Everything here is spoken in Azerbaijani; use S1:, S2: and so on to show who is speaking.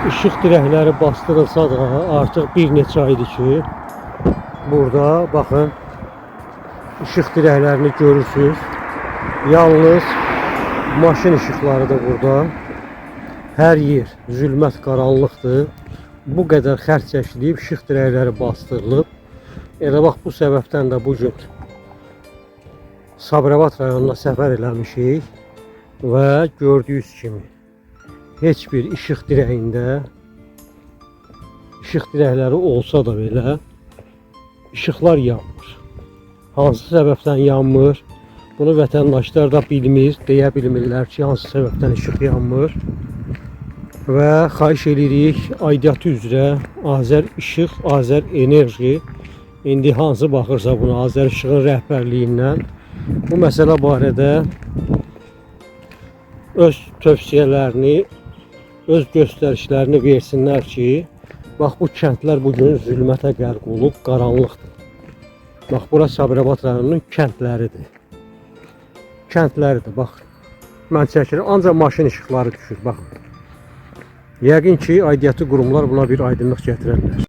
S1: İşıq dirəkləri bastırılsa da artıq bir neçə aydır ki, burada baxın işıq dirəklərini görürsüz. Yalnız maşın işıqları da burada. Hər yer zülmət qaranlıqdır. Bu qədər xərc çəkilib, işıq dirəkləri bastırılıb. Elə bax bu səbəbdən də bu gün Sabirabad rayonuna səfər eləmişik və gördüyünüz kimi heç bir işıq dirəyində işıq dirəkləri olsa da belə işıqlar yanmır. Hansı səbəbdən yanmır? Bunu vətəndaşlar da bilmir, deyə bilmirlər ki, hansı səbəbdən işıq yanmır. Və xahiş eləyirik aidiyyatı üzrə Azər İşıq, Azər Enerji indi hansı baxırsa buna Azər İşığın rəhbərliyindən bu məsələ barədə öz tövsiyələrini, öz göstərişlərini versinlər ki, bax bu kəndlər bu gün zülmətə qərq olub, qaranlıqdır. Bax bura Sabirabad rayonunun kəndləridir. Kəndləridir, bax. Mən çəkirəm, ancaq maşın işıqları düşür, baxın. Yəqin ki, aidiyyatı qurumlar buna bir aydınlıq gətirərlər.